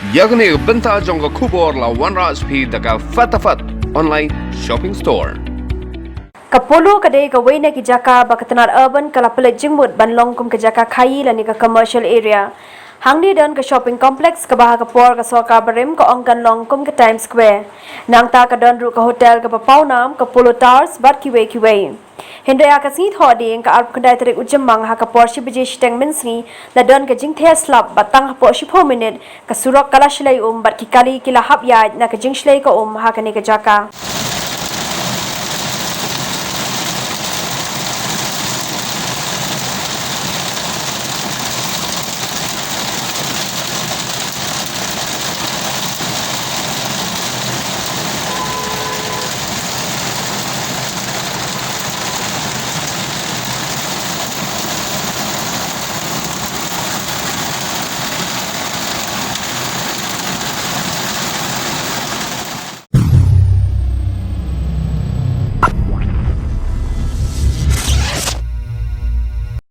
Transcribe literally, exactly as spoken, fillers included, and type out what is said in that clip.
Ïa kane ka bynta jong ka khubor la wanrah sha phi da ka Fatafat Online Shopping Store. Ka Polo ka dei kawei na ki jaka ba ka tnad urban ka la pynleit jingmut ban long kum ka jaka khaïi lane ka commercial area. Hangne don ka shopping complex kaba ha ka por ka sorkar barim ka ong kan long kum ka Times Square. Nangta ka don ruh ka hotel kaba pawnam, ka Polo Towers bad kiwei kiwei. Hynrei ha ka sngi Thohdieng, ka arphew khyndai tarik u Jymmang, ha ka por shi baje shiteng mynsngi, la don ka jingther slap bad tang hapoh shiphew minit ka surok ka la shlei um bad ki kali ki la hap ïaid na ka jingshlei ka um ha kane ka jaka.